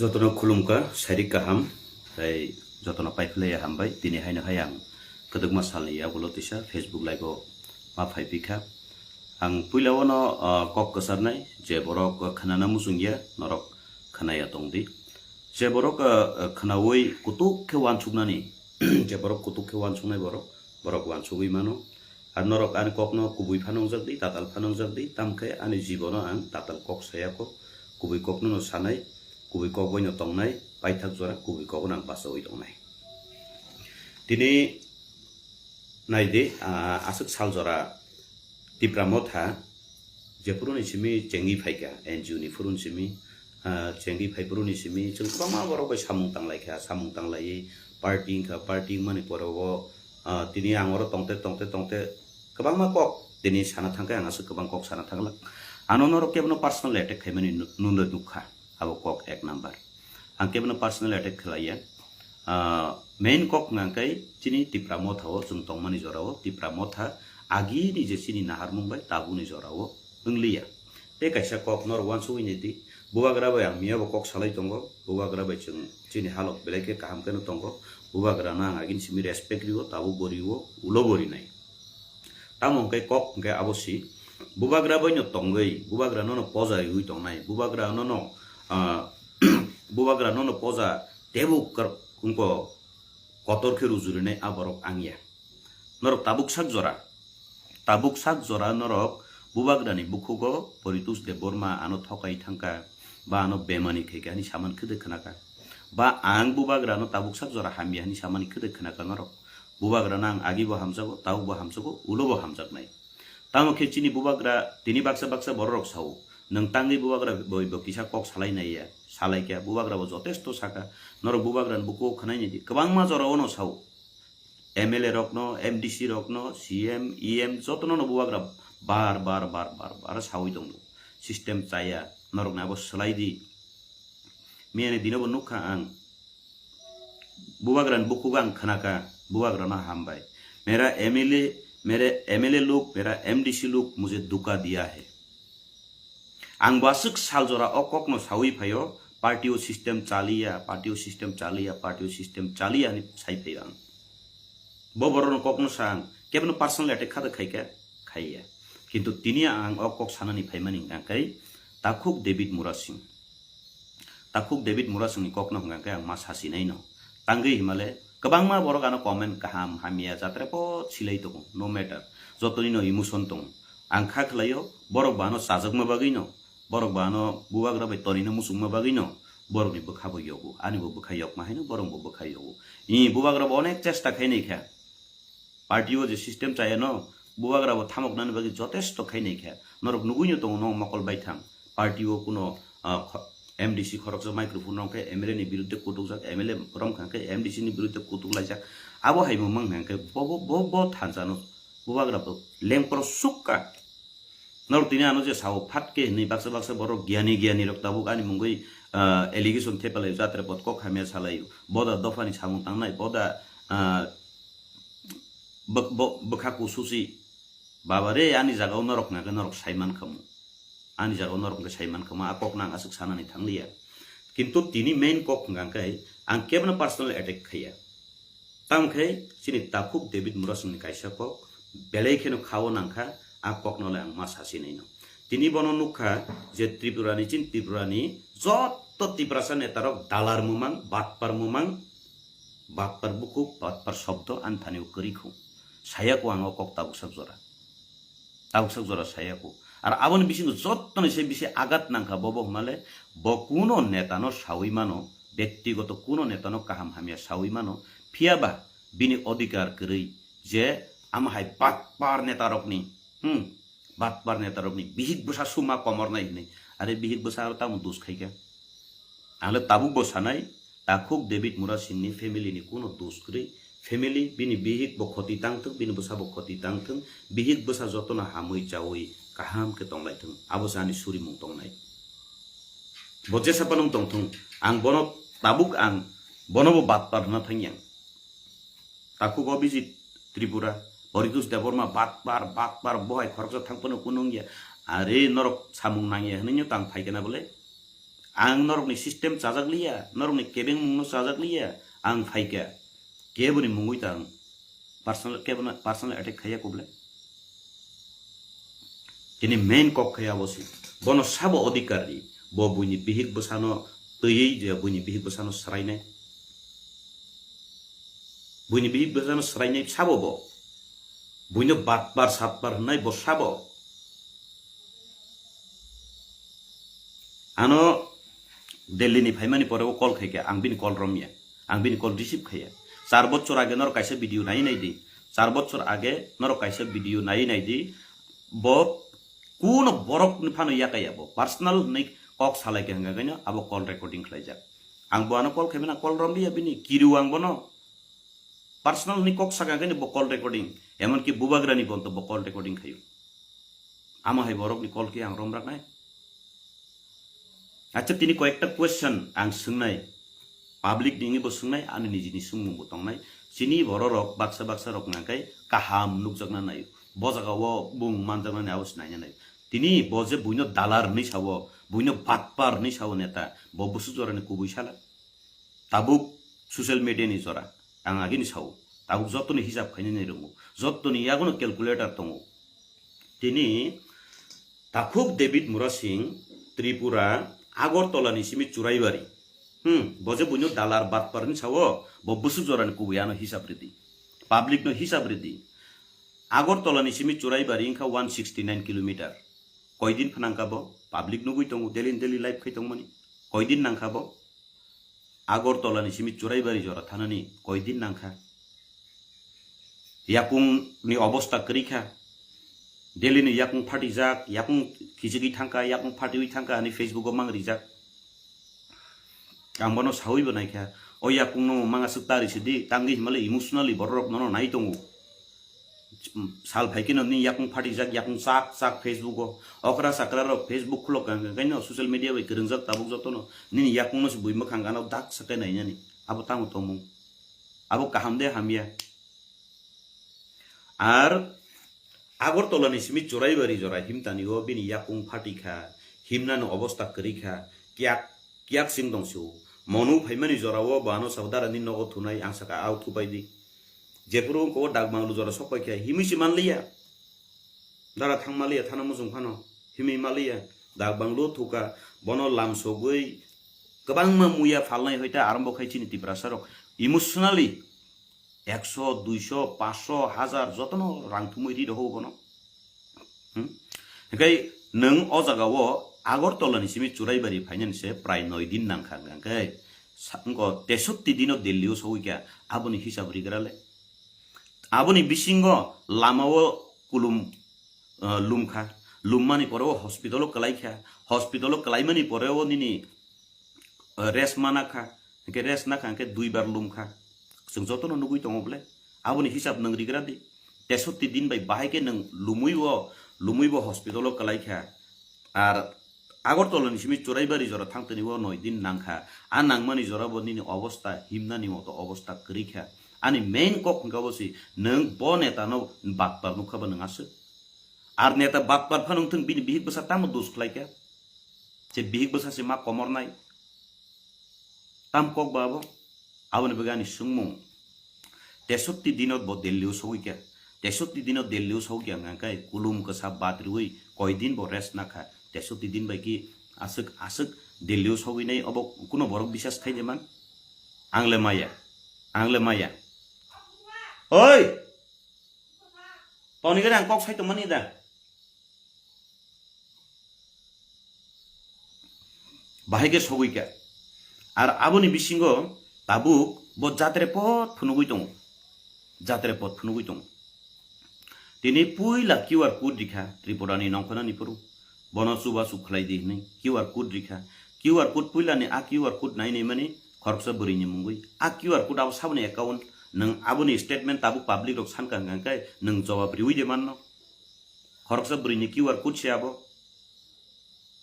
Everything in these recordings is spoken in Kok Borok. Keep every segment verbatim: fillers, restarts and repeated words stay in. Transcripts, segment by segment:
Jotono khulumkha, sairik kaham, tei jotono paiphlaiya hambai. Tini haino hai ang kwdwkma salni yagulo tisa Facebook live-o ma phaiphikha. Ang puila-o no, ah, kok kwcharnai, je borok khnana muchungya, norok khnaya tongdi. Je borok, ah, khnaui kutuk khe uansuknani, je borok kutuk khe uansuknai borok, borok uansugui mano. Ar norok ani kokno kubui phano wngjak di, tatal phano wngjak di, tamkhe ani jibono ang tatal kok saya kho, kubui kokno no sanai, kubui kok bai no tongnai, paithak jora kubui kokno ang bachaui tongnai. Tini nai di, ah, aswk sal jora Tipra Motha, jephuru ni simi chengwi phaikha, N G O ni phuru ni simi, ah, chengwi phai phuru ni simi, chwng kwbangma borok bai samung tanglai kha, samung tanglaiwi party wngkha, party wngmani pore o, ah, tini ang oro tongte, tongte, tongte kwbangma kok tini sana thangkhe, ang aswk kwbang kok sana thangla. Ano norok kebono personal attack khaimani nu-, nunle nukha, abo kok ek number. Ang kebono personal attack khlaiya. Ah, main kok hwnkha khe chini Tipra Motha o chwng tongmani jora o, Tipra Motha agini je chini naharmung bai tabukni jora o wngliya. Tei kaisa kok norok uansugui nai di, Bubagra bai ang miyabo kok salai tongo, Bubagra bai chwng chini halok belai khe kaham kheno tongo, Bubagrano ang agini simi respect rio, tabuk bo rio, ulo bo rinai. Tamo hwnkhe kok hwnkhe abo si, Bubagra bai no tongwi, Bubagra nono poja riui tongnai, Bubagra nono, ah, Bubagra nono poja tebuk kar-, wngko kotor khe rujurinai a borok wngya. Norok tabuk sak jora, tabuk sak jora norok Bubagrani bukhugo Poritos Debbarma ano thokai thangkha, ba ano bemani khaikha hwnwi samani khwdwk khnakha. Ba ang Bubagrano tabuk sak jora hamya hwnwi samani khwdwk khnakha norok. Bubagrano ang agibo hamjago, tabukbo hamjago, ulobo hamjaknai. Tamo khe chini Bubagra tini baksa baksa bororok sao, nwng tangwi Bubagra bai bo kisa kok salai naiya, salaikha, Bubagrabo jotesto sakha, norok Bubagrani bukhugo khwnai nai di, kwbangma jorao no sao. M L A rokno, M D C rokno, C M, E M jotono no Bubagra bar bar bar bar bar saui tongo. System chaya, norokni abo swlai di. Miyani dinobo nukha ang. Bubagrani bukhugo ang khnakha, Bubagrano hambai. Mera M L A, mere M L A log, mera M D C log mujhe dhuka diya hai. Ang bo aswk sal jora o kokno saui phaio, party o system chaliya, party o system chaliya, party o system chaliya hwnwi sai phaio ang. Bo borokno kokno sa ang, kebono personal attack kha da khaikha, khaiya. Kintu tini ang o kok sanani phaimani hwnkha khe Takhuk David Murasing. Takhuk David Murasingni kokno hwnkha khe ang ma sasinai no. Tangwi himale kwbangma borok ano comment kaham hamya jatra po silai tongo, no matter. Jotoni no emotion tongo. Ang kha khlaio, borok bo ano chajakma bagwi no, borok bo ano Bubagra bai tonina muchungma bagwi no, borokni bwkha bo yogo, ani bo bwkha yokma haino borok bo bwkha yogo. I Bubagra bo onek chesta khainai kha. Party o je system chaya no, Bubagra bo thamoknani bagwi jotesto khainai kha. Norok nugui no tongo no mokol baithang. Party o kuno, ah, kho-, M D C khoroksa microphone rok khe M L A ni birudde kutukjak, M L A rom kha khe M D C ni birudde kutuk laijak. Abo hai mung mang hwnkhe bo, bo, bo, bo thansa no Bubagra bo lengpro sukka. Norok tini ano je sao phat khe hinwi baksa baksa borok giyani giyani rok tabuk ani mungwi, ah, allegation thepalaio, jatre pot kok hamya salaio. Boda dophani samung tangnai, boda, ah, bwk-, bo-, bwkha kususi. Baba re, ani jagao norok hwnkha khe norok sai man khamu. Ani jagao norok hwnkhe sai man khamu, a kokno ang aswk sanani thangliya. Kintu tini main kok hwnkha khe ang kebono personal attack khaiya. Tamo khe chini Takhuk David Murasingni kaisa kok belai kheno khao nangkha, a kokno le ang ma sasinai no. Tini bono nukha je Tripura ni, chini Tripura ni joto Tiprasa netarok dalar mumang, batpar mumang, batpar bukhuk, batpar shobdo ani thani o kwrwi khu. Saya kho ang o kok tabuk sak jora. Tabuk sak jora saya kho. Ar aboni bisingo jottoni se bisi agat nangkha bobo hwnmale bo kuno netano saui mano, bektigoto kuno netano kaham hamya saui mano, phiyaba bini odhikar kwrwi je ama hai batpar netarokni, hmm, batpar netarokni bihik bwsa suma komornai hwnwi. Are bihik bwsa aro tamo dos khaikha? Ang le tabuk bo sanai, Takhuk David Murasingni family ni kuno dos kwrwi. Family, bini bihik bo khoti tangthwng, bini bwsa bo khoti tangthwng, bihik bwsa jotono hamwi chaui kaham khe tonglaithwng. Abo se ani surimung tongnai. Bo jesa phano wng tongthwng, ang bono tabuk ang bono bo batpar hwnna thangyang. Takhuk Abhijit Tripura, Poritos Debbarma, batpar, batpar, bo hai khoroksa thang phano kunu wngya. Are norok samung nangya hwnwi no tang phai khe na bole? Ang norokni system chajak liya, norokni kebengmungno chajak liya, ang phaikha. Keboni mungwi ta ang personal, kebono personal attack khaiya koble. Tini main kok khaiya abo si. Bono sabo odhikar di. Bo buini bihik bwsano twiwi je buini bihik bwsano swrainai. Buini bihik bwsano swrainai sabo bo. Buino batpar satpar hwnai bo sabo. Ano Delhi ni phaimani pore o call khaikha, ang bini call romya, ang bini call receive khaiya. Char bochor age norok kaisa video nai nai di, char bochor age norok kaisa video nai nai di, bo kuno borok ni phano yakaya bo personal hwnwi kok salai kha hwnka kaino abo call recording khlaijak. Ang bo ano call khaimani call romliya bini, kiriw ang bono. Personal ni kok saka khe bo call recording, emonki bubagrani bonto bo call recording khayo. Amo hai borokni call khe ang romraknai. Acha tini koyekta question ang swngnai, public ni bo swngnai, ani nijini swngmung bo tongnai. Chini bororok baksa baksa rok nangkai kaham nukjakna nayo. Bo jaga o bung manjaknani abo se naina nayo. Tini bo je buino dalar hinwi sao, buino batpar hinwi sao neta, bo bwswk jorani kubui sala. Tabuk social media ni jora, ang agini sao, tabuk jotoni hisab khainani rongo, jotoni yagono calculator tongo. Tini takhuk David Murasing, Tripura, Agartala ni simi Churaibari. Hmm, bo je buino dalar batpar ni sao, bo bwswk jorani kubui ano hisab ridi. Public no hisab ridi. Agartala ni simi Churaibari wngkha one sixty nine kilometer. Koidin phanangkha bo, public nugui tongo, daily daily live khai tongmani. Koidin nangkha bo? Agartala ni simi Churaibari jora thanani koidin nangkha? Yakung ni obostha kwrwi kha. Delhi ni yakung phatijak, yakung khichigwi thangkha, yakung phatiwi thangkha, ani Facebook o mang rijak. Ang bono sawi bo naikha. O yakung no manga swk tari sidi, tangwi himale emotionally bororok nono nai tongo. Sal phai kheno nini yakung phatijak, yakung chak chak Facebook o. Okra sakra rok Facebook khulok kang kang kaino social media bai kwrwngjak tabuk jotono. Nini yakung no se bui mwkhang gana dak sakai nainani. Abo tamo tongmung. Abo kaham de hamya. Ar Agartala ni simi Churaibari jora himtani o bini yakung phatikha, himnani obostha kwrwi kha, kiyak kiyak sing tong sio. Monu phaimani jora o bo ano sabo dara ni nogo thunai ang saka ao thupai di. Jephuru wngkha o dak banglu jora sok paikha himwi se manliya. Dara thang maliya thana muchung phano himwi maliya. Dak banglu thuka bono lam sogwi kwbangma muya phalnai hoita arombo khai chini Tiprasa rok emotionally ekso, duiso, paanso, hajar jotono rang thumwi ri rohor bono. Hmm? Hinkhe nwng o jaga o Agartala ni simi Churaibari phainani se prai noi din nangkha hwnkhe sa-, wngkha tesotti dino Delhi o sogwi kha, aboni hisab rigra le. Aboni bisingo lama o kulum, eh, lumkha, lummani pore o hospital o kwlaikha, hospital o kwlaimani pore o nini rest mana kha, hwnkhe rest nakha hwnkhe duibar lumkha. Chwng jotono nugui tongo bole. Aboni hisab nwng rigra di. Tesotti din bai bahai khe nwng lumui o, lumui bo hospital o kwlaikha. Ar Agartala ni simi Churaibari jora thangtani o noi din nangkha. A nangmani jora bo nini obostha himnani moto obostha kwrwi kha. Ani main kok hwnkha bo si nwng bo neta no batpar nukha ba nwng aswk. Ar neta batpar phano wngthwng bini bihik bwsa tamo dos khlaikha. Je bihik bwsa se ma komornai. Tam kok ba abo? Aboni bagwi ani swngmung. Tesotti dinot bo Delhi o sogwi kha. Tesotti dinot Delhi o sogwi kha hwnkha khe kulum kwsa bat riwi koi din bo rest nakha. Tesotti din bai ki aswk aswk Delhi o sogwi nai obo kuno borok bisas khai de man. Ang le maya. Ang le maya. Oi! Toni gari ang kok sai tongmani da. Bahai khe sogwi kha. Ar aboni bisingo tabuk bo jatre pot phunugwi tongo. Jatre pot phunugwi tongo. Tini puila Q R code rikha Tripura ni nongkhornani phuru. Bono chubachu khlai di hwnwi Q R code rikha. Q R code puilani a Q R code nai nai mani khoroksa bwrwini mungwi. A Q R code abo saboni account, nwng aboni statement tabuk public rok sankha hwnkha khe nwng jawab riwi de manno. Khoroksa bwrwini Q R code se abo.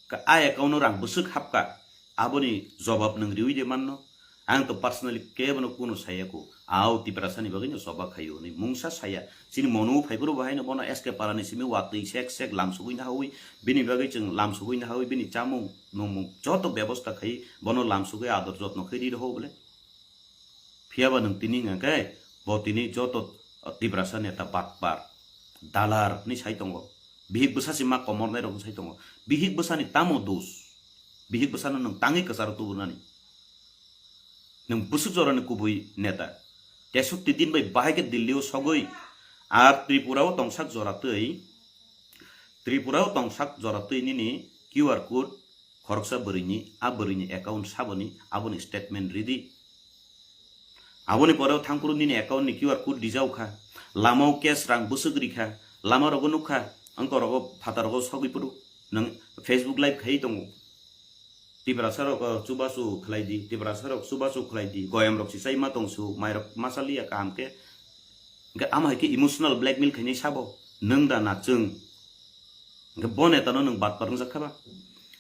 Ka-, a account o rang bwswk hapkha, aboni jawab nwng riwi de manno. Ang to personally kebono kuno saya ko. Au Tiprasani bagwi no choba khaio hwnwi mungsa saya. Chini mono phaiphuru bo haino bono S K Parani simi watwi sek sek lamsugwi nahawi. Bini bagwi chwng lamsugwi nahawi bini chamung nungmung joto bebosta khai bono lamsugwi ador jotno khai ri rw bole. Phiyaba nwng tini hwnka khe bo tini joto, uh, Tiprasa neta batpar, dalar hwnwi sai tongo. Bihik bwsa se ma komornai rok sai tongo. Bihik bwsani tamo dos? Bihik bwsano nwng tangwi kwcharo tubunani. Nwng bwswk jorani kubui neta. Tesukti din bai bahai khe Delhi o sogwi ar Tripura o tongsak jora twi, Tripura o tongsak jora twi nini Q R code khoroksa bwrwini, a bwrwini account saboni, aboni statement ridi. Aboni pore o thangphuru nini account ni Q R code rijak kha, lama o cash rang bwswk rikha, lama rogo nukha, wngkor rogo phatar rogo sogwi phuru nwng Facebook live khai tongo. Tiprasa rok, uh, chubachu khlai di, Tiprasa rok chubachu khlai di, goyam rok si chai ma tong su, mai rok ma chaliya kaham khe. Hwnkhe ama hai khe emotional blackmail khainai sabo, nwng da na chwng. Hwnkhe bo neta no nwng batpar wngjak kha ba?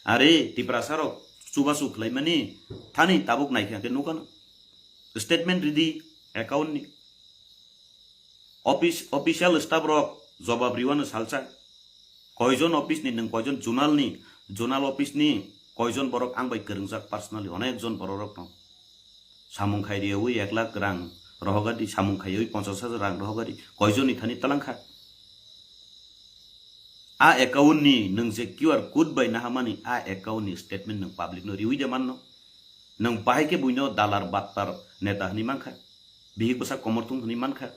Are Tiprasa rok chubachu khlai mani thani tabuk nai kha khe nukha no. Statement ridi account ni. Office, official staff rok jobab riwano salsa. Koijon office ni nwng koijon zonal ni, zonal office ni koijon borok ang bai kwrwngjak personally, onek jon borok rok no. Samung khai riyawi ek lakh rang rohogadi, samung khaiwi ponchas hajar rang rohogadi, koijon ni thani talangkha. A account ni nwng je Q R code bai nahamani a account ni statement nwng public no riwi de manno. Nwng bahai khe buino dalar battar neta hwnwi mankha. Bihik bwsa komorthung hwnwi mankha.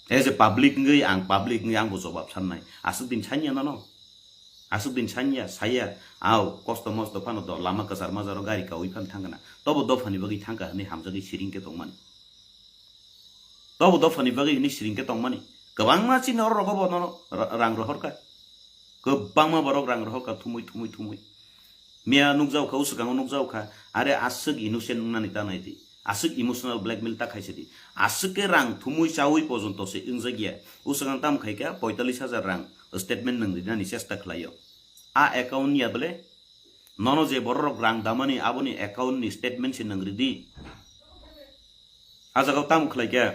As a public wngwi ang public wngwi ang bo jobab sannai. Aswk din sanya nano. Aswk din sanya, saya, au, kosto mosto phano do, lama kwchar majaro gari kaui phan thangna. Tobo dophani bagwi thangkha hwnwi hamjagwi siring khe tongmani. Tobo dophani bagwi hwnwi siring khe tongmani. Kwbangma chini oro rogo bo nono ra-, rang rohorkha. Kwbangma borok rang rohorkha thumui, thumui, thumui. Miya nukjago kha, o swkango nukjago kha. Are aswk innocent wngnani ta nai di. Aswk emotional blackmail ta khaisa di. Aswk khe rang thumui chaui pojonto se wngjak ya. O swkang tamo khai kha poitallis hajar rang statement nwng rinani chesta khlaio. A account ya bole? Nono je borok rok rang damani aboni account ni statement se nwng ridi. A jaga o tamo khlai khe?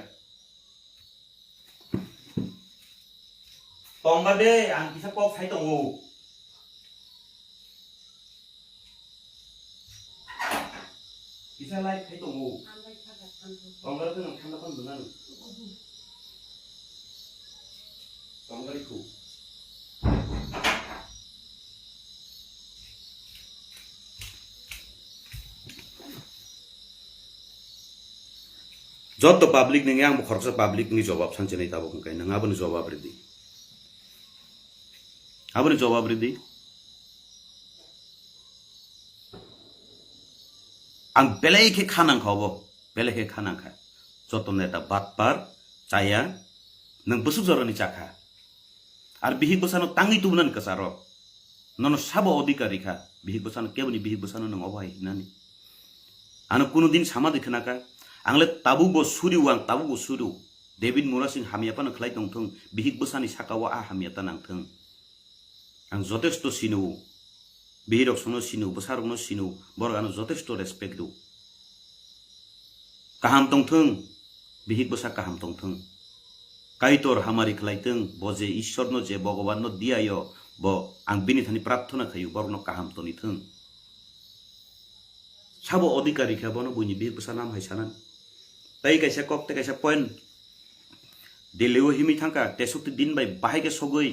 Tongba de, ang kisa kok sai tongo. Kisa light khai tongo. Tongba de nang thanda pan duna. Tongba de khu. Joto public nini ang bo khoroksa public ni jobab sanchini tabuk hwnkhe nwng aboni jobab ridi. Aboni jobab ridi. Ang belai khe khanang kha obo, belai khe khanang kha. Joto neta batpar, chaya, nwng bwswk jorani chakha. Ar bihik bwsano tangwi tubunani kwcharo. Nono sabo odhikar rikha, bihik bwsano keboni bihik bwsano nwng obo hai hinani. Ano kuno din sama de khnakha, angle tabuk bo suriu, ang tabuk bo suriu. David Murasing hamya phano khlai tongthung, bihik bwsani sakao a hamya ta nangthung. Ang jotesto sino, bihirok sono sino, bwsarokno sino, borok ano jotesto respect do. Kaham tongthung, bihik bwsa kaham tongthung. Kaitor hamari khlai thung, bo je Ishwarno, je Bhagwanno diyayo, bo ang bini thani prarthana khayo, borokno kaham toni thung. Sabo odhikar rikha bono buini bihik bwsa nam hai sanan. Tai kaisa kok, tai kaisa point. Delhi o himwi thangkha, tesukti din bai bahai khe sogwi,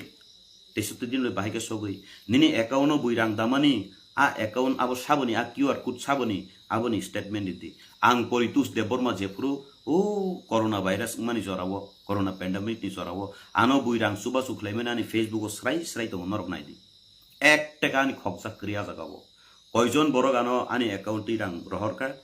tesukti din bai bahai khe sogwi. Nini account o bui rang damani, a account abo saboni, a Q R code saboni, aboni statement ridi. Ang Poritos Debbarma jephuru, o corona virus wngmani jorao, corona pandemic ni jorao, ano bui rang chubachu khlaimani ani Facebook o srai srai tongo, norok naidi. Ek taka ani khokjak kwrwi a jagao. Koijon borok ano ani account twi rang rohorkha,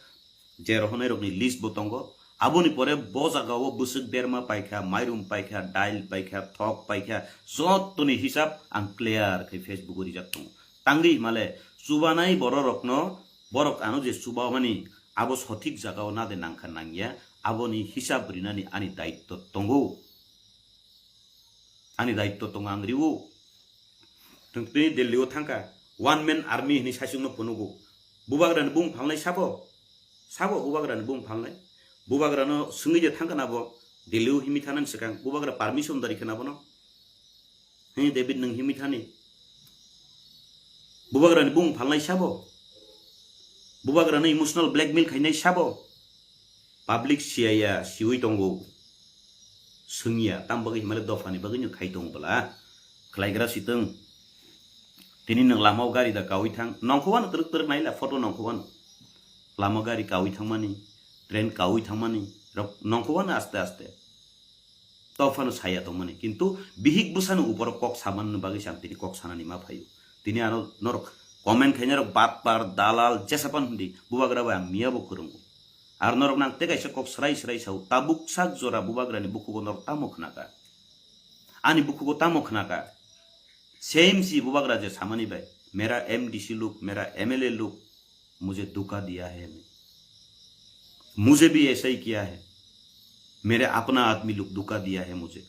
je rohornai rokni list bo tongo. Aboni pore bo jagao bwswk berma paikha, mairum paikha, dail paikha, thok paikha, jottoni hisab ang clear khe Facebook o rijak tongo. Tangwi himale chubanai borok rokno, borok ano je chubamani abo sothik jagao nade nangkha nangya, aboni hisab rinani ani daitto tongo. Ani daitto tongo ang riwo. Tini Delhi o thangkha, one man army hwnwi saichungno phunugo. Bubagrani bung phalnai sabo? Sabo bubagrani bung phalnai? Bubagrano swngwi je thangkha nabo, Delhi-o himwi thanani swkang bubagra permission dari khe nabono? He David, nwng himwi thani? Bubagrani bung phalnai sabo? Bubagrano emotional blackmail khainai sabo? Public siyaya, siwi tongo. Swngya, tam bagwi himale dophani bagwino khai tongo bwla. Khlaigra sitwng. Tini nwng lamao gari da kawi thang. Nongkhobano twrwk twrwk naila, photo nongkhobano. Lama gari kawi thangmani, train kawi thangmani, rok nongkhobano aste aste. Tophano saya tongmani. Kintu bihik bwsano uporo kok samanani bagwi se ang tini kok sanani ma phaio. Tini ano norok comment khainai rok batpar, dalal, jesapan hindi, bubagra bai ang miya bo kwrwngo. Ar norok nang tei kaisa kok srai srai sao, tabuk sak jora bubagrani bukhugo norok tamo khnaka? Ani bukhugo tamo khnaka? Same si bubagra je samani bai, mera M D C lok, mera M L A lok, mujhe dhuka diya hai hame, mujhe bhi aisa hi kiya hai, mere apna admi lok dhuka diya hai mujhe.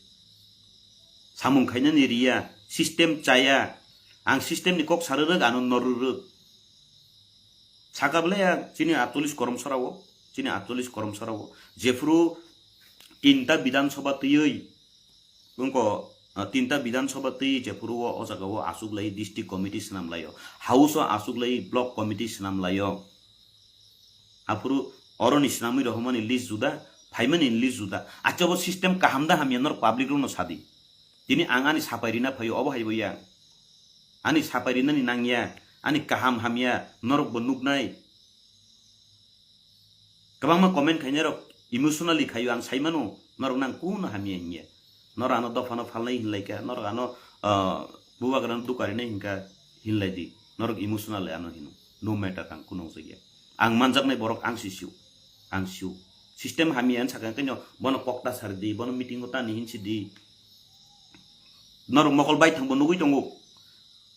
Samung khainani riya, system chaya, ang system ni kok sarwrwk, ano norwrwk. Saka bwlai ya chini atcholish korom sarao, chini atcholish korom sarao, jephuru tinta Bidhan Sabha twiwi, wngko, ah, tinta Bidhan Sabha twi jephuru o, o jaga o aswk lai district committee swnam laio, house o aswk lai block committee swnam laio. Aphuru oroni swnamwi rohormani list juda, phaimani list juda. Acha bo system kaham da hamya norok public rokno sadi. Tini ang ani sapai rina phaio, obo hai bo ya. Ani sapai rinani nangya, ani kaham hamya, norok bo nuknai. Kwbangma comment khainai rok emotionally khaio, ang saimano, norok nang kuno hamya hinya. Norok ano dophano phalnai hinlaika, norok ano, ah, bubagrano dukarinai hinka hinlai di. Norok emotionally ano hino. No matter, ang kuno jakya. Ang manjaknai borok ang si sio. Ang sio. System hamya hinwi sakha khe no bono kokta sari di, bono meeting o tani hinsi di. Norok mokol bai thangbo nugwi tongo.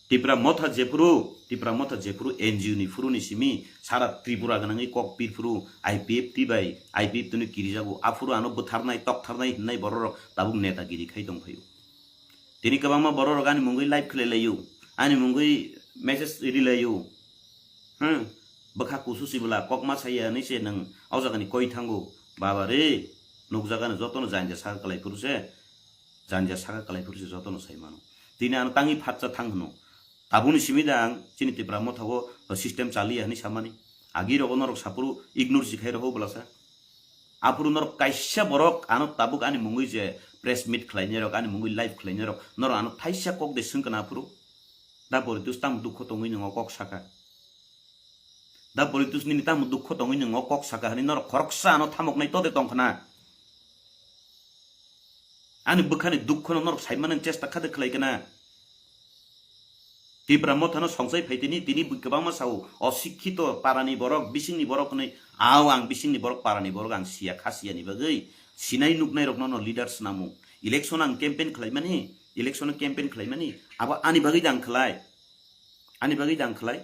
Tipra Motha jephuru, Tipra Motha jephuru N G O ni phuru ni simi sara Tripura gwnangwi kok pirphuru I P F T bai, I P F T ni kirijago, aphuru ano bwtharnai, toktharnai hinnai bororok tabuk netagiri khai tongphaio. Tini kwbangma bororok ani mungwi live khlai laio, ani mungwi message ri laio. Hmm, bwkha kusu sibwla kokma saya hinwi se nwng o jagani koi thango. Baba re, nukjagani jotono janja saka kwlai phuru se, janja saka kwlai phuru se jotono sai mano. Tini ano tangwi phatsa thang hwno. Tabukni simi da ang chini Tipra Motha o system chaliya hinwi samani. Agi rogo norok saphuru ignore si khai roho bwlasa. Aphuru norok kaisa borok ano tabuk ani mungwi je press meet khlainai rok, ani mungwi live khlainai rok, norok ano thaisa kok de swngkana aphuru. Da Poritus tamo dukho tongwi nwngo kok saka? Da Poritus nini tamo dukho tongwi nwngo kok saka hinwi norok khoroksa ano thamoknai tode tongkhana? Ani bwkhani dukhono norok saimanani chesta khade khlai kana? Tipra Mothano songchai phai tini, tini bui kwbangma sao, osikhito parani borok, bisingni borok hwnwi, ao ang bisingni borok, parani borok ang siya, kha siyani bagwi sinai nuknai rokno no leader swnamo. Election ang campaign khlaimani, election campaign khlaimani, abo ani bagwi da ang khlai, ani bagwi da ang khlai.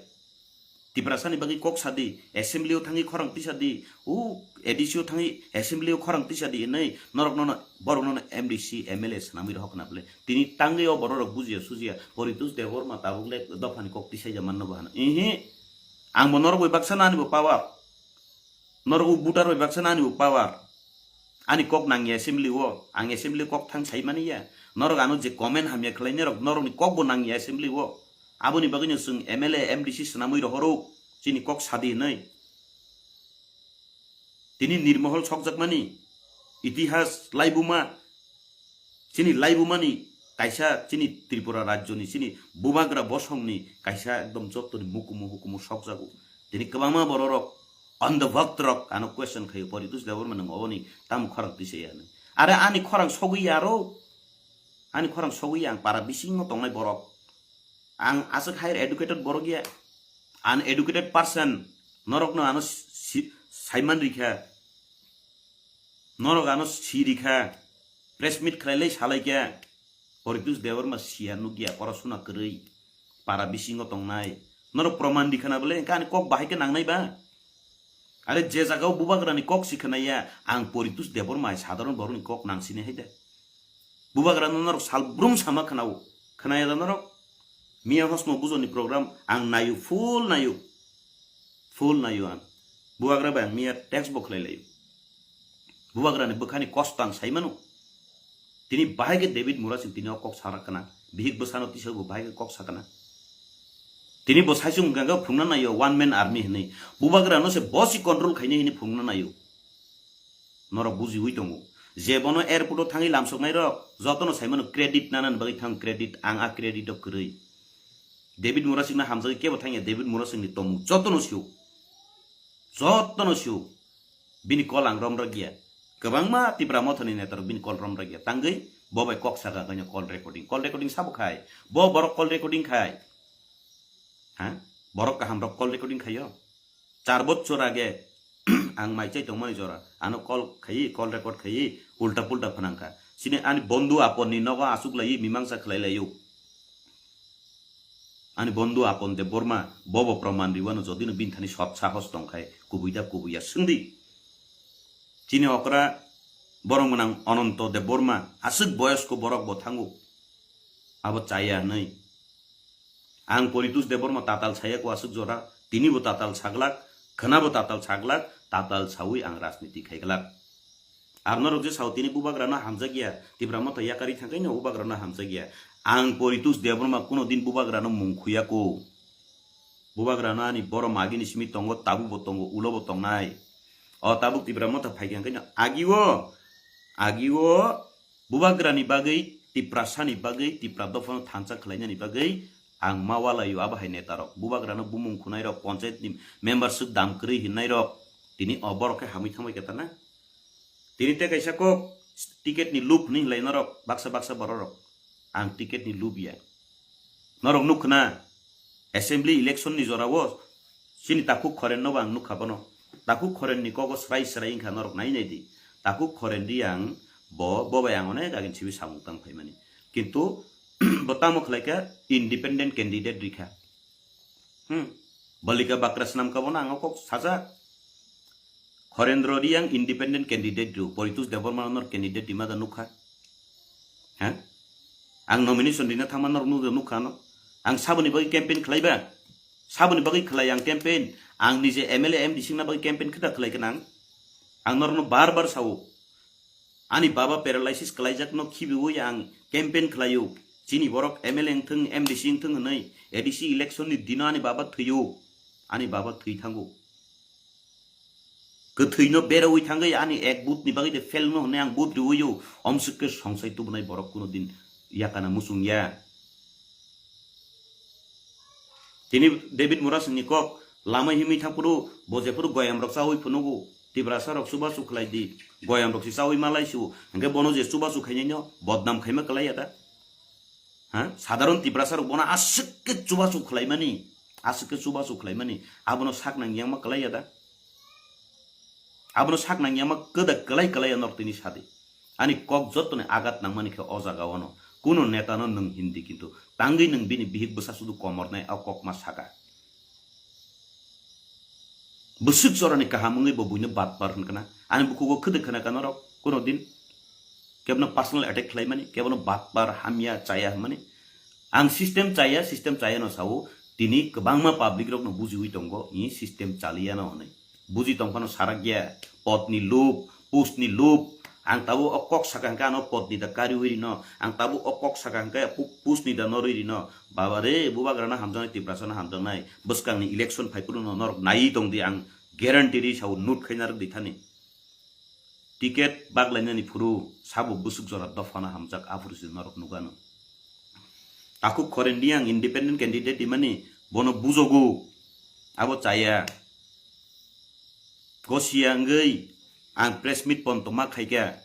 Tiprasani bagwi kok sadi, assembly o thangwi khorang tisa di, o A D C o thangwi assembly o khorang tisa di hinwi norok nono, borok nono M D C, M L A swnamwi rohok na bwle. Tini tangwi o borok rok bujiya sujiya, Poritus Debbarma tabuk le dophani kok tisaija manno bo hano. Ihi, ang bo norok bai baksa nani bo power. Norok o voter bai baksa nani bo power. Ani kok nangya assembly o, ang assembly kok thang sai mani ya. Norok ano je comment hamya khlai norok, norokni kok bo nangya assembly o. Aboni bagwino chwng M L A, M D C swnamwi rohoro, chini kok sadi hinwi. Tini Nirmohol sokjakmani, itihas laibuma, chini laibumani kaisa chini Tripura rajyoni chini bubagra bosongni kaisa ekdom jottoni mukumu hukumu sokjago. Tini kwbangma bororok, andhobhakt rok ano question khaio, Poritus Debbarma nwng oboni tamo khorang tisa ya hinwi. Are ani khorang sogwi ya aro, ani khorang sogwi ya, ang para bisingo tongnai borok. Ang aswk higher educated borok ya, uneducated person, norokno ano si-, saiman rikha, norok ano si rikha, press meet khlai lai salai kha, Poritus Debbarma siya nukya, korosuna kwrwi, para bisingo tongnai, norok proman rikha na bole, engkha ani kok bahai khe nangnai ba? Are je jagao bubagrani kok si khwnai ya, ang Poritus Debbarma hai sadharon borokni kok nangsinai hai da. Bubagrano norok salbrum sama khwnao. Khwnaya da norok? Miya hosno bujoni program ang nayo, full nayo. Full naio ang. Bubagra bai ang miya text bo khlai laio. Bubagra ni bwkhani kosto ang sai mano. Tini bahai khe David Murasing tini o kok sarak kana. Bihik bwsano tisa bo bahai khe kok sakana. Tini bo saisung ganga phungna naio one man army hinwi. Bubagra no se bosi control khaini hini phungna naio. Norok bujiwi tongo. Je bono airport o thangwi lamsoknai rok, jotono sai mano credit nanani bagwi thang credit, ang a credit o kwrwi. David Murasing no hamjagwi kebo thangya, David Murasing ni tomung jotono sio. Jotono sio. Bini call ang romrok ya. Kwbangma Tipra Motha ni netarok bini call romrok ya. Tangwi bo bai kok saka kanya call recording. Call recording sabo khai. Bo borok call recording khai. Ha? Borok kaham rok call recording khaio. Char bochor age ang mai chai tongmani jora. Ano call khai, call record khai, ulta pulta phanangkha. Sini ani bondhu apon ni nogo asuk lai mimangsa khlai laio. Ani bondhu apon de Borma bobo proman riwano jodi no bini thani sot sahos tongkhai kubui da kubui ya sungdi. Chini okra borok mwnang Ononto de Borma asuk boyosko borok bo thango. Abo chaya hwnwi. Ang Poritus Debbarma tatal saya ko aswk jora, tini bo tatal saglak, khwna bo tatal saglak, tatal sawi ang rajniti khaiglak. Ar norok je sao tini bubagrano hamjakya, Tipra Motha yakarwi thangkhaino bubagrano hamjakya. Ang Poritus Debbarma kuno din bubagrano mung khuyako. Bubagrano ani boro magini simi tongo, tabuk bo tongo, ulo bo tongnai. O tabuk Tipra Motha phaikha hwnkhe no agio, agio bubagrani bagwi, Tiprasani bagwi, Tipra dophano thansa khlainani bagwi ang ma walaio abo hai netarok. Bubagrano bumung khunairok, ponchayatni member swk dam kwrwi hinnairok tini o borok khe hamwi thangbai khe tana. Tini tei kaisa kok ticket ni loop hinwi hinlai norok baksa baksa bororok. Ang ticket ni loop ya. Norok nukkha na assembly election ni jora o chini Takhuk Khoren no bo ang nukkha bono. Takhuk Khoren ni kogo srai srai wngkha norok nai nai di. Takhuk Khoren di ang bo, bo bai ang onek agin sibi samung tang phaimani. Kintu bo tamo khlai kha independent candidate rikha. Hmm. Balika bakra swnam ka bono ang kok sajak. Khorendro Riang independent candidate rw, Poritus Debbarma nor candidate rima da nukha. Ha? Ang nomination rina thangma nor nukha no. Ang saboni bagwi campaign khlaiba. Saboni bagwi khlai ang campaign. Ang nije M L A M D C na bagwi campaign khita khlai kanang. Ang norno bar bar sao. Ani baba paralysis khlaijak no khibiwi ang campaign khlaio. Chini borok M L A wngthung, M D C wngthung hwnwi A D C election ni dino ani baba thwio. Ani baba thwi thango. Kwthwino berawi thangwi ani ek vote ni bagwi de fail no hwnwi ang vote riwio. Omswk khe songsai tubunai borok kuno din yakana muchung ya. Tini David Murasing ni kok lama himwi thangphuru bo jephuru goyam rok chawi phunugo, Tiprasa rok chubachu khlai di, goyam rok se chawi malai su, hwnkhe bono je chubachu khainai no bodnam khaima kwlai ya da? Ha? Sadharon Tiprasa rok bono aswk khe chubachu khlaimani, aswk khe chubachu khlaimani, abono sak nang yang ma kwlai ya da? Abono sak nang yang ma kwda kwlai kwlai ya norok tini sadi. Ani kok jottoni agat nangmani khe o jaga o no. Kuno neta no nwng hindi kintu tangwi nwng bini bihik bwsa sudu komornai o kok ma saka. Bwswk jorani kaham wngwi bo buino batpar hwnkha na. Ani bukhugo khwdwk khna ka norok kuno din. Kebono personal attack khlaimani, kebono batpar hamya chaya hwnmani. Ang system chaya, system chaya no sao, tini kwbangma public rok no bujiwi tongo, i system chaliya no hwnwi. Buji tongphano sarakya, podni loop, postni loop, ang tabuk o kok saka hwnkhe ano podni da kariwi rino, ang tabuk o kok saka hwnkhe pu-, postni da norwi rino. Baba re, bubagrano hamjaknai, Tiprasano hamjaknai, bwskangni election phaiphuru no norok naiwi tongdi, ang guarantee ri sao, note khaina rwk di thani. Ticket baglainani phuru sabo bwswk jora dophano hamjak aphuru se norok nukano. Takhuk Khoren Riang independent candidate rimani bono bujogo, abo chaya. Gosia wngwi ang press meet pontoma khaikha,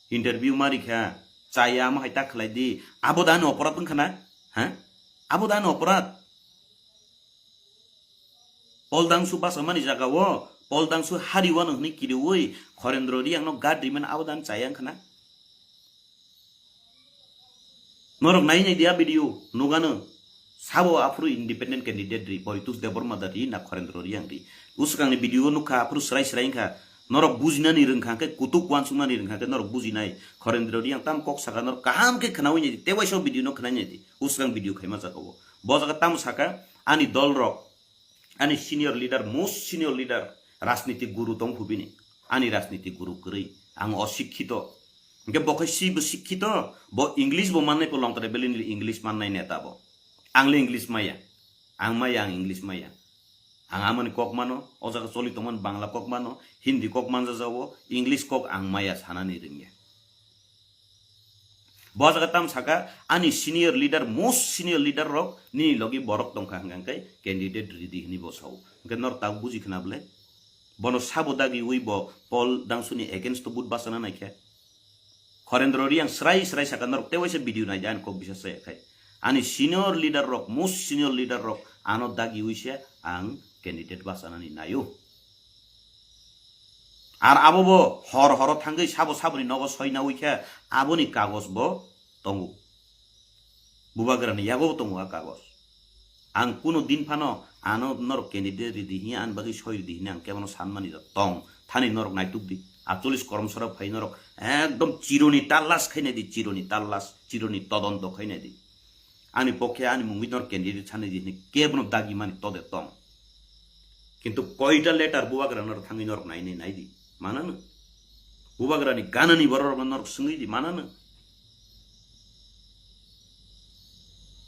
interview ma rikha, chaya amo hai ta khlai di, abo da ani oporad wngkha na? Ha? Abo da ani oporad? Poldangsu basa mani jaga o, Poldangsu hari wano hwnwi kiriwi Khorendro Riang no guard rimani abo dan chaya wngkha na? Norok nai nai dia video nugano sabo aphuru independent candidate ri Poritus Debbarma da ri na Khorendro Riang ri. Usukang ni video o nukha aphuru srai srai wngkha. Norok bujinani rwngkha khe kutuk uansuknani rwngkha khe norok bujinai. Khorendro Riang tam kok saka norok kaham khe khnawi nai di. Tewaisa video no khnai nai di. Usukang video khaima jaga o. Bo jaga tamo saka ani dol rok. Ani senior leader, most senior leader, rajniti guru tong phu bini. Ani rajniti guru kwrwi. Ang osikkito. Hingke bo khai si bo sikkito, bo English bo mannai po longtare belini English mannai neta bo. Ang le English maya. Ang maya, ang English maya. Ang amani kok mano, o jaga choli tongmani Bangla kok mano, Hindi kok manjajago, English kok ang maya sanani rwngya. Bo jaga tam saka, ani senior leader, most senior leader rok nini logi borok tongkha hwnkha hwnkhe candidate ridi hwnwi bo sao. Hwnkhe norok tabuk buji khna bwle? Bono sabo dagiwi bo Paul Dangsuni against o vote bachana naikhe? Khorendro Riang srai srai saka norok tewaisa video naidi ani kok bisa se khai. Ani senior leader rok, most senior leader rok ano dagiwi se ang candidate bachanani naio. Ar abo bo hor horo thangwi sabo saboni nogo soina uikha aboni kagoj bo tongo. Bubagrani yago tongo a kagoj. Ang kuno din phano ano norok candidate ridi hiya ani bagwi soi ridi hini ang kebono sanmani da tong. Thani norok naituk di. Atcholis koromsora phai norok ekdom chironi tallas khainai di, chironi tallas, chironi todonto khainai di. Ani pokhe ani mungwi norok candidate sanai di hini kebono dagi mani tode tong. Kintu koita letter bubagra norok thangwi norok nainai naidi. Manano? Bubagrani ganani bororokno norok swngwi di, manano?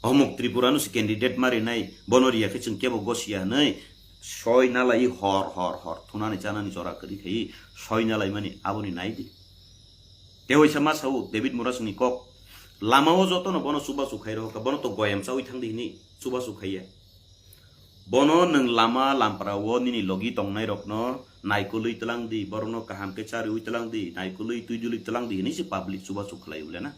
Omuk Tripura no se candidate ma rinai, bono riya khe chwng kebo gosiya hwnwi soi nalai hor hor hor thunani chanani jora kwrwi khai soi nalai mani aboni nai di. Tewaisa ma sao David Murasingni kok, lama o jotono bono chubachu khai rohorkha, bono to goyam chawi thang di hwnwi chubachu khaiya. Bono nwng lama lampra o nini logi tongnai rokno naikolwi tlang di, borokno kaham khe chariwi tlang di, naikolwi twi dulwi tlang di hwnwi se public chubachu khlai ule na.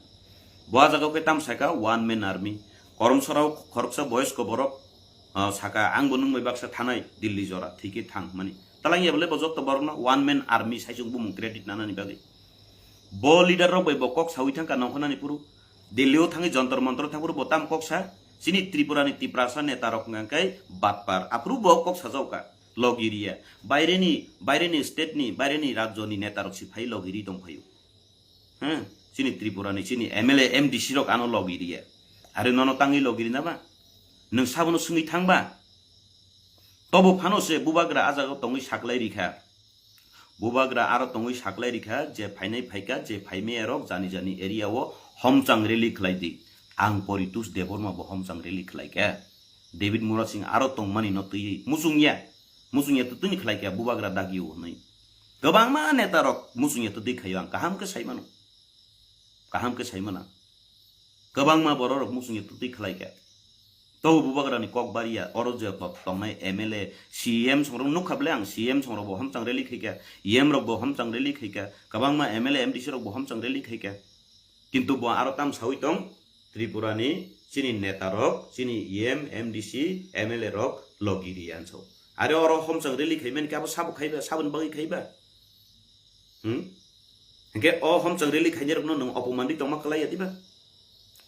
Bo a jaga o khe tam saka one man army. Koromsora o khoroksa boyosko borok, ah, saka ang bo nwng bai baksa thanai Delhi jora thwi khe thang mani. Talang ya bole bo jotto borokno one man army sai chwng bumung credit nanani bagwi. Bo leader rok bai bo kok sawi thangkha nongkhornani phuru. Delhi o thangwi Jantar Mantar thang phuru bo tam kok sa. Chini Tripura ni Tiprasa neta rok hwnkha khe batpar. Aphuru bo kok sajao ka. Logi riya. Baire ni, baire ni state ni, baire ni rajyo ni neta rok si phai logi ri tong phaio. Hm? Chini Tripura ni, chini M L A, M D C rok ano logi riya. Are nono tangwi logi rina ba? Nwng sabono swngwi thang ba? Tobo phano se bubagra a jaga tongwi saklai rikha. Bubagra aro tongwi saklai rikha je phainai phaikha, je phaimaya rok jani jani area o homchang rally khlai di. Ang Poritus Debbarma bo homchang rally khlai kha. David Murasing aro tongmani no twiwi muchungya. Muchungya to twini khlai kha bubagra dagi o hwnwi. Kwbangma neta rok muchungya to twi khaio ang kaham khe sai mano. Kaham khe sai mano. Kwbangma borok rok muchungya to twi khlai kha. To bubagra ni kok baria oro je tongnai M L A, C M songrok nukha bole ang C M songrok bo homchang rally khai kha, E M rok bo homchang rally khai kha, kwbangma M L A, M D C rok bo homchang rally khai kha. Kintu bo aro tam sawi tong, Tripura ni chini neta rok, chini E M, M D C, M L A rok logi ri anso. Are oro homchang rally khai mani khe abo sabo khai ba, saboni bagwi khai ba? Hmm? Hingke o homchang rally khainai rokno nwng opoman ri tongma kwlai ya diba?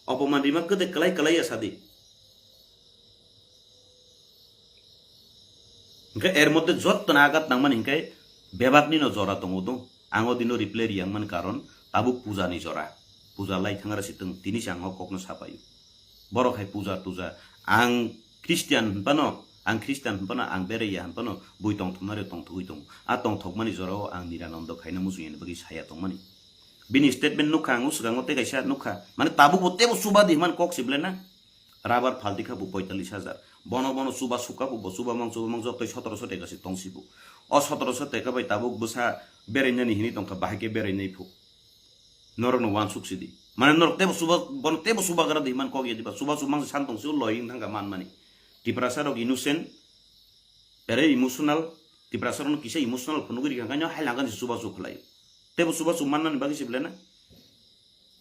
Opoman rima kwdek kwlai kwlai ya sadi. Hingke er moddhe jottoni agat nangmani hingke bebakni no jora tongo do. Ang o dino reply riyang mani karon tabuk puja ni jora. Puja lai thangra si tong tini se ang o kokno sapayo. Borok hai puja tuja. Ang Christian hinphano, ang Christian hinphano, ang beraiya hinphano, bui tongthoknari tongthogwi tongo. A tongthokmani jorao ang Niranondo khaina muchungya ni bagwi saya tongmani. Bini statement nukha ang o swkango tei kaisa nukha. Mane tabukbo teibo chuba di hwnmani kok se belai na. Rabar phalti kha bo poitalis hajar. Bono bono chuba sukha bo, bo chuba mang chuba mang jotoi sotoroso teka se tongsi bo. O sotoroso teka bai tabuk bwsa berainani hinwi tongkha, bahai khe berainai phu. Norokno wansuk sidi. Mane norok teibo chuba, bono teibo chubagra di hwnmani kok ya diba? Chuba chumang se san tong se o loi wng thangkha manmani. Tiprasa rok innocent, ere emotional, Tiprasa rokno kisa emotional phunugwi rikha, khaino hai langkha se chuba chu khlai. Teibo chuba chu mannani bagwi se belai na.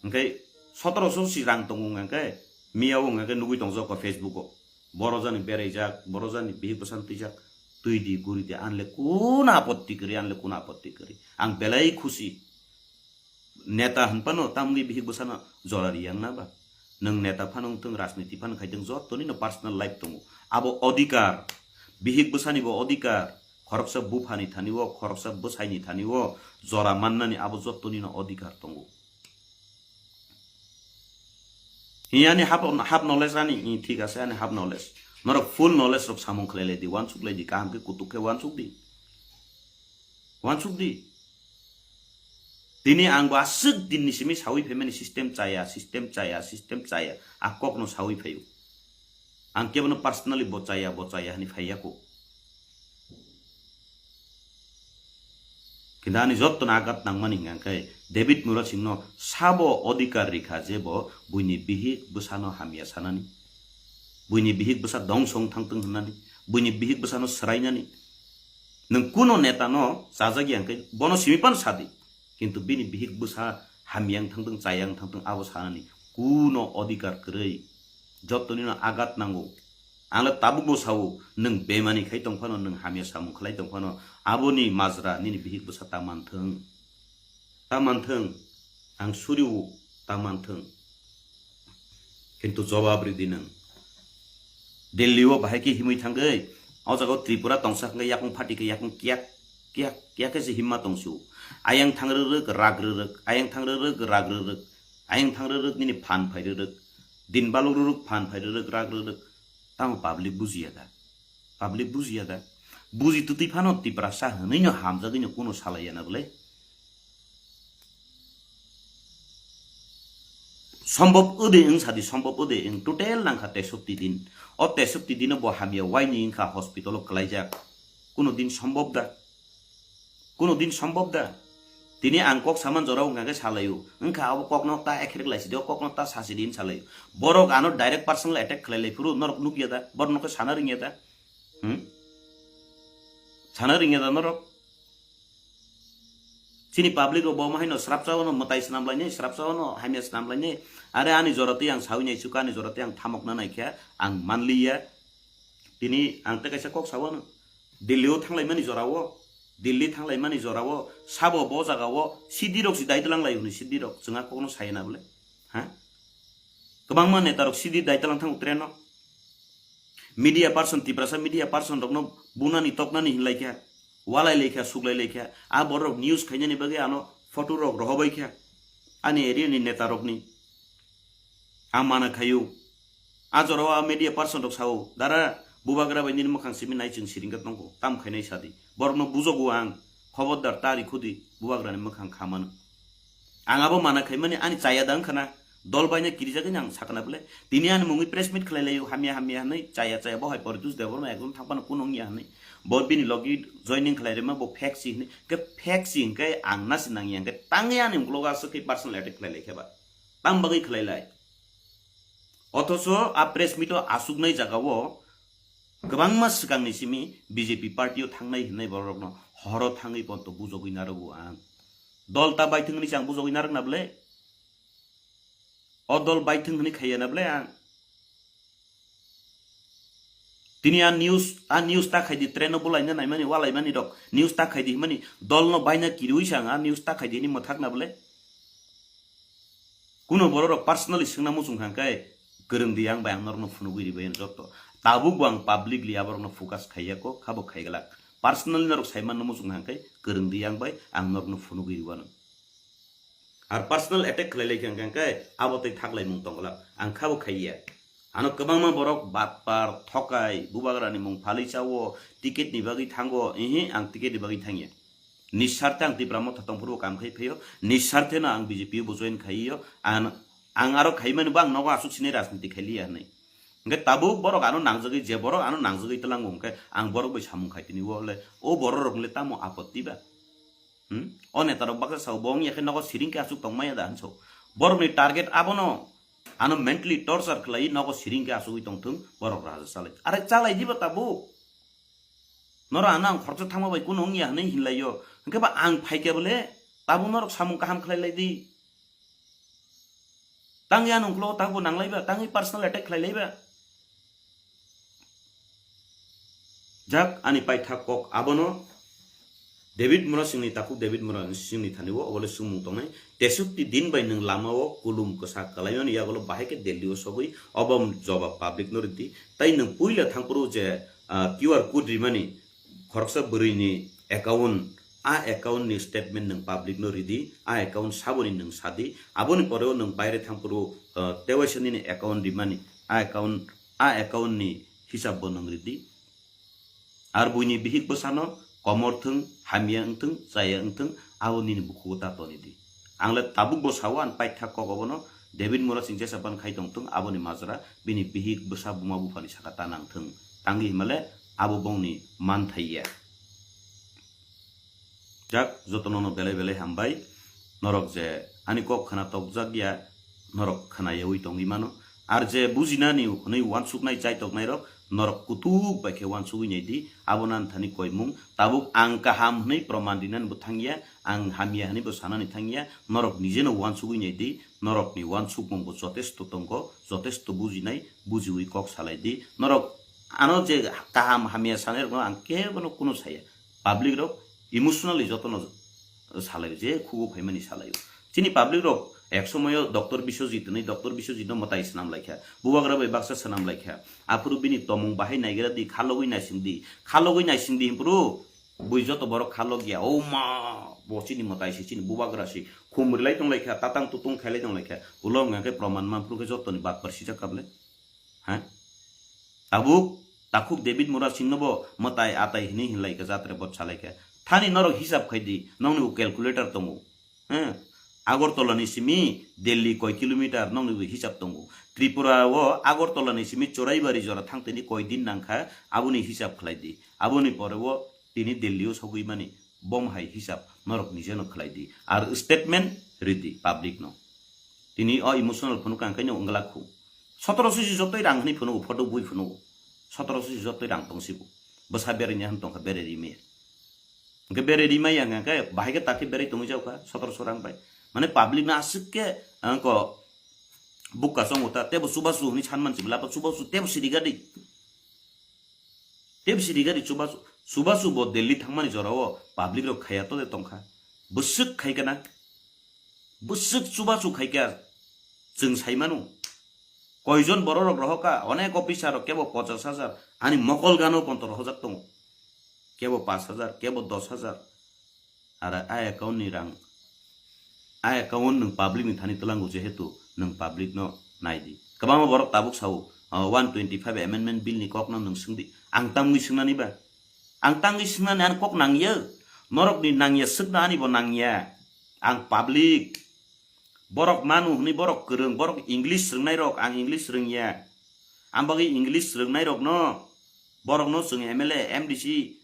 Hingke sotoroso si rang tongo hingke miya o hingke nugwi tongjak o Facebook o. Boro jani beraijak, boro jani bihik bwsano twijak, twi di, guri di, anle kuna apotti kwrwi, anle kuna apotti kwrwi. Ang belai khusi. Neta hinphano tamni bihik bwsano jora riyang na ba? Nwng neta phano wngthung, rajniti phano khaithung, jottoni no personal life tongo. Abo odhikar, bihik bwsani bo odhikar, khoroksa buphani thani o, khoroksa bwsaini thani o jora mannani abo jottoni no odhikar tongo. Hi ani half, half knowledge ani, i, thik ase ani half knowledge. Norok full knowledge rok samung khlai lai di, wansuk lai di, kaham khe kutuk khe wansuk di. Wansuk di. Tini ang bo aswk din ni simi sawi phaimani system chaya, system chaya, system chaya. A kok no sawi phaio. Ang kebo no personally bo chaya, bo chaya hani phaiya ko. Kintu ani jotto no agat nangmani hingka khe David Murasing no sabo odhikar rikha je bo buini bihik bwsano hamya sanani. Buini bihik bwsa dongsong thangtwng hwnani. Buini bihik bwsano swrainani. Nwng kuno neta no chajak yang khe bono simi pan sadi. Kintu bini bihik bwsa hamya wng thangtwng, chaya wng thangtwng abo sanani. Kuno odhikar kwrwi. Jotto nino agat nango. Ang le tabuk bo sao, nwng bemani khai tong phano, nwng hamya samung khlai tong phano, aboni majra nini bihik bwsa ta manthwng. Ta manthwng, ang suriu ta manthwng. Kintu jobab ridi nwng. Delhi o bahai khe himwi thangwi, o jaga o Tripura tongsa hwnkhe yakung phati khe yakung kiyak, kiyak, kiyak khe se himma tongsu. Ayang thang rwrwk, rak rwrwk, ayang thang rwrwk, rak rwrwk, ayang thang rwrwk nini phan phai rwrwk, din baluk rwrwk, phan phai rwrwk, rak rwrwk. Tamo public bujiya da? Public bujiya da? Buji twtwi phano Tiprasa hwnwi no hamjagwi no kuno salaiya na bwle? Sombhob ode wng sadi, sombhob ode wng, total nangkha tesopti din. O tesopti dino bo hamya waini wngkha hospital o kwlaijak. Kuno din sombhob da? Kuno din sombhob da? Tini ang kok saman jorao hwnkha khe salaio. Wngkha abo kokno ta ekherek laisidi, o kokno ta sasidi hin salaio. Borok ano direct personal attack khlai lai phuru norok nukya da? Borok nokhe sana ringya da? Hmm? Sana ringya da norok? Chini public rok bo haino srapsa wano mwtai swnam lainai, srapsa wano hamya swnam lainai. Are ani jora twi ang sawi nai chuka, ani jora twi ang thamok na naikha, ang manliya. Tini ang tei kaisa kok sawano. Delhi o thanglaimani jora o, Delhi thanglaimani jora o, sabo bo jaga o, C D rok si dai tlang lai hwnwi C D rok chwng a kokno saya na bwle? Ha? Kwbangma neta rok C D dai tlang thango train o. Media person, Tiprasa media person rokno bunani toknani hinlaikha, walai laikha, suklai laikha. A borok news khainani bagwi ano photo rok rohobaikha ani area ni neta rokni. A mana khaio. A jorao a media person rok sao, "Dara, bubagra bai nini mwkhang simi nai chwng siring khe tongkho, tam khainai sadi. Borokno bujogo ang, khobordar ta rikhudi, bubagrani mwkhang kha mano." Ang abo mana khaimani ani chaya da wngkha na, dol baina kirijagwi ang sakna bwle. Tini ani mungwi press meet khlai laio, hamya hamya hwnwi, chaya chaya bo hai Poritos Debbarma ekdom thang phano kuno wngya hwnwi. Bo bini logi joining khlai rima bo fake si hwnwi, khe fake si hwnkhe ang nasi nangya hwnkhe tangwi ani uklogo aswk khe personal attack khlai lai khe ba. Tam bagwi khlai lai. Othocho a press meet o achuknai jaga o kwbangma swkangni simi B J P party o thangnai hwnwi borokno horo thangwi ponto bujogwi narwgo ang. Dol ta baithwng hwnwi se ang bujogwi narwkna bwle? O dol baithwng hwnwi khaiya na bwle ang? Tini a news, a news ta khaidi, train o bulaina naimani, walaimani rok news ta khaidi himani, dol no baina kiriwi se ang a news ta khaidi hini mwthakna bwle? Kuno borok rok personally swngna muchung kha khe, kwrwng di ang bai, ang norokno phunugwi ribai ang jotto. Tabuk bo ang publicly aborokno focus khaiya ko, khabo khaiglak. Personally norok saimanno muchung kha khe, kwrwng di ang bai, ang norokno phunugwi riwano. Ar personal attack khlai lai kha khe, abo tei thaklaimung tongglak. Ang khabo khaiya. Ano kwbangma borok batpar, thokai, bubagrani mung phalwi chawo, ticket ni bagwi thango, ehe, ang ticket ni bagwi thangya. Nisarthe ang Tipra Motha tongphuru bo kam khai phaio, nisarthe no ang B J P bo join khaiyo, ang, ang aro khaimani bo ang nogo aswk sini rajniti khailiya hwnwi. Hwnkhe tabuk borok ano nangjagwi, je borok ano nangjagwi twlango hwnkhe ang borok bai samung khai tini o le, o borok rok le tamo apotti ba? Hmm? O neta rok baksa sao bo wngya khe nogo siring khe aswk tongmaya da hinso. Borokni target abono, ano mentally torture khlai nogo siring khe aswkwi tongthung borok raja chalai. Are chalai diba tabuk? Noro ano ang khoroksa thangma bai kuno wngya hwnwi hinlaio. Hwnkhe ba ang phaikhe bole tabuk norok samung kaham khlai lai di. Tangwi ano uklogo tabuk nanglaiba, tangwi personal attack khlai laiba. Jak ani paithak kok abono David Murasingni takhuk David Murasingni thani o obole sumung tongnai. Tesukti din bai nwng lama o kulum kwsa kwlaimani yagulo bahai khe Delhi o sogwi obo jobab public no rwdi. Tai nwng puila thangphuru je, ah, Q R code rimani khoroksa bwrwini account, a account ni statement nwng public no ridi, a account saboni nwng sadi, aboni pore o nwng baire thangphuru, ah, tewaisa nini account rimani, a account, a account ni hisab bo nwng ridi. Ar buini bihik bwsano komor thwng, hamya wngthwng, chaya wngthwng, abo nini bukhugo ta toni di. Ang le tabuk bo sao, ang paitha kok obono, David Murasing jesa ban khai tongthwng, aboni majra bini bihik bwsa buma buphani saka ta nangthwng. Tangwi himale abo bongni manthai ya. Jak, jotono no belai belai hambai. Norok je ani kok khna tokjak ya, norok khna yaui tongwi mano. Ar je bujinani hwnwi uansuknai chai toknairok, norok kutuk bai khe uansugwi nai di, abo nan thani koimung. Tabuk ang kaham hwnwi proman rinani bo thangya, ang hamya hwnwi bo sanani thangya, norok nijeno uansugwi nai di, norokni uansukmung bo jotesto tongo, jotesto bujinai, bujiwi kok salai di. Norok ano je kaham hamya sanairokno ang kebono kunu saya. Public rok emotionally jotono salaio, je khugo phaimani salaio. Chini public rok ek somoyo Doctor Biswajit hwnwi, Doctor Biswajit no mwtai swnam laikha, bubagra bai baksa swnam laikha. Aphuru bini tomung bahai naigra di, khalogwi naising di, khalogwi naising di, himpuru bui joto borok khalok ya. O ma, bo chini mwtai se, chini bubagra se, khum rilai tong laikha, tatang tutung khailai tong laikha. Ulo wngkha khe proman manphuru khe jotoni batpar sijak kable. Ha? Tabuk, takhuk David Murasing no bo mwtai atai hini hinlai kha, jatre bot salai kha. Thani norok hisab khai di, nongni bo calculator tongo. Ha? Agartala ni simi Delhi koi kilometer nongni bo hisab tongo. Tripura o Agartala ni simi Choraibari jora thangtini koi din nangkha, aboni hisab khlai di. Aboni pore o tini Delhi o sogwi mani, bom hai hisab norok nijeno khlai di. Ar statement ridi public no. Tini o emotional phunuk ang kaino wngla khu. Sotoroso si jotoi rang hwnwi phunugo, photo bui phunugo. Sotoroso si jotoi rang tong sibo. Bwsa bereni han tongkha, bere rimaya. Hwnkhe bere rimaya hwnkhe bahai khe takhe bere tongwi jaukha, sotoroso rang bai. Mane public no aswk khe, angko bukka chongo ta, tebo chubachu hwnwi sanman sibla, chubachu tebo sirigadi. Tebsi rigari chubachu, chubachu bo Delhi thangmani jorao public rok khaya to de tongkha. Bwswk khaikha na? Bwswk chubachu khaikha chwng saimano. Koijon bororok rohokha, onek officer rok kebo pochas hajar, ani mokol gano ponto rohojak tongo. Kebo pas hajar, kebo dos hajar. Ara a account ni rang, a account nwng public ni thani twlango, jehetu nwng public no nai di. Kwbangma borok tabuk sao, uh, one twenty five amendment bill ni kok no nwng swng di. Ang tangwi swngnani ba? Ang tangwi swngnani ani kok nangya. Norok ni nangya swkna ani bo nangya. Ang public. Borok manu hwnwi borok kwrwng, borok English rwngnai rok, ang English rwngya. Ang bagwi English rwngnai rok no, borok no chwng M L A, M D C,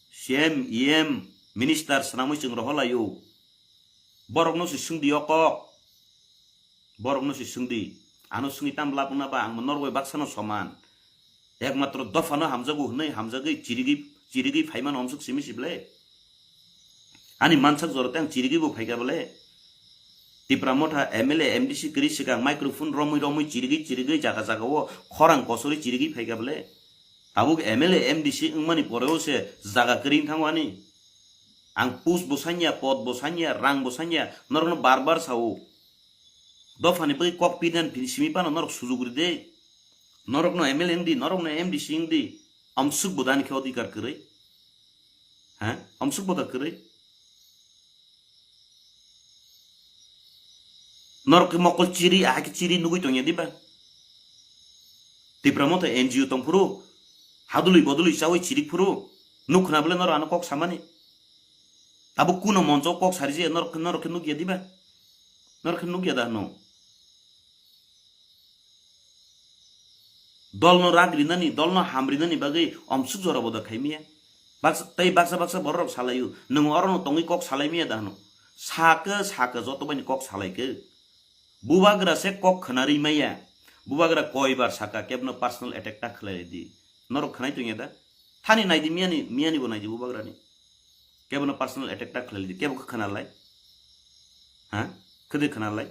C M, E M, minister swnamwi chwng rohor laio. Borok no se swngdi o kok. Borok no se swngdi. Ano swngwi tam lab wngna ba, ang norok bai baksa no soman. Ekmatro dopha no hamjago hwnwi hamjagwi chirigwi, chirigwi phaimano omsuk simi sible. Ani mansak jora tei ang chirigwi bo phaikha bole. Tipra Motha M L A, M D C kwrwi swkang microphone romwi romwi chirigwi chirigwi jaga jaga o khorang kosorwi chirigwi phaikha bole. Tabuk M L A, M D C wngmani poreo se jaga kwrwi wngthango ani. Ang post bo sanya, pod bo sanya, rang bo sanya, norokno bar bar sao. Dophani bagwi kok pinan phi simi phano norok sujuk ride. Norokno M L A wngdi, norokno M D C wngdi. Amsuk bo dani khe odhikar kwrwi. Ha? Amsuk bo da kwrwi. Norok khe mokol chiri, aha khe chiri nugwi tongya diba? Tipra Motha N G O tongphuru, hadului bodului chawi chirik phuru, nuk khna bole norok ano kok samani. Tabuk kuno moncho kok sari je norok, norok khe nukya diba? Norok khe nukya da hwno? Dolno rag rinani, dolno ham rinani bagwi omsuk jora boda khaimiya. Baksa, tei baksa baksa bororok salaio, nwng orono tongwi kok salaimiya da hwno? Sakhe, sakhe joto baini kok salaikhe. Bubagra se kok khna ri maya. Bubagra koibar saka kebno personal attack ta khlai di. Norok khnai tongya da? Thani naidi miyani, miyani bo naidi bubagrani. Kebono personal attack ta khlai di. Kebo khe khna lai? Ha? Khede khna lai?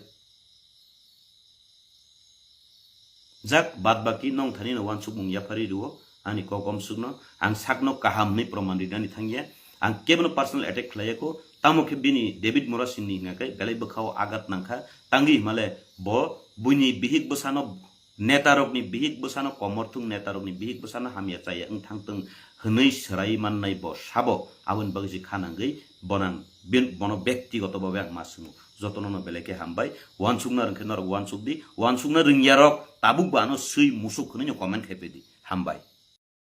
Jak, bad baki nong thani no wansukmung yaphari rwo, ani kok omsukno, ang sakno kaham hwnwi proman rinani thangya, ang kebono personal attack khlaiya kho, tamo khe bini David Murasingni hwnga khe belai bwkhao agat nangkha, tangwi himale bo buini bihik bwsano, netarokni bihik bwsano, komorthung netarokni bihik bwsano hamya chaya wng thangtwng hwnwi swrai mannai bo sabo, aboni bagwi se kha nangwi bonang bin-, bono bektigoto babe ang ma swngo. Jotono no belai khe hambai. Wansukna rwngkhe norok wansuk di. Wansukna rwngyarok tabuk bo ano swi musuk hwnwi no comment khai pedi. Hambai.